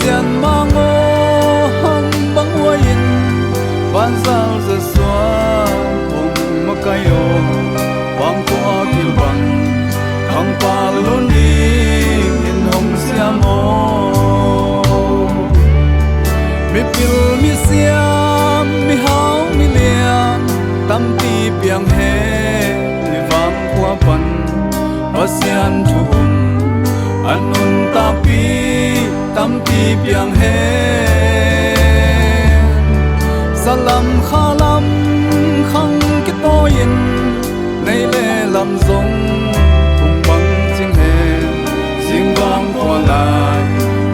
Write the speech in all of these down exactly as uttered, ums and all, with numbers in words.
Pasian mangawh hong bang huai in, banzal zasua hong makai aw, vangkhua kilbang khangpal lun dingin hong siam aw. Mipil misiam, mihau milian tampi piang hen, i vangkhua pan Pasian thu um a nuntakpi tampi piang hen. Salam khalam khang kitawi in, nei le lam zong phung bang cing hen. Singvang khua lai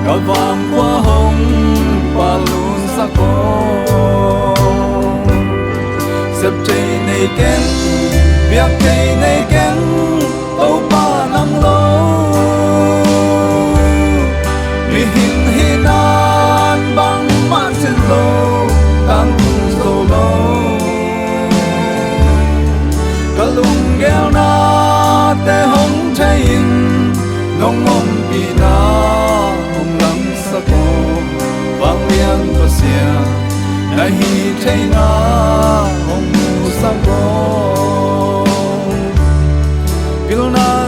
ka vangkhua hong palun sak aw. Sep thei nei keng, biak thei nei keng, Topa nang lo. Mihing hinan bangmah cin lo, tangtung zo lo. Ka lunggelnate hong thei in, nong ompihna hong langsak aw. Vanglian Pasian na hih theihna hong musak aw. Pilna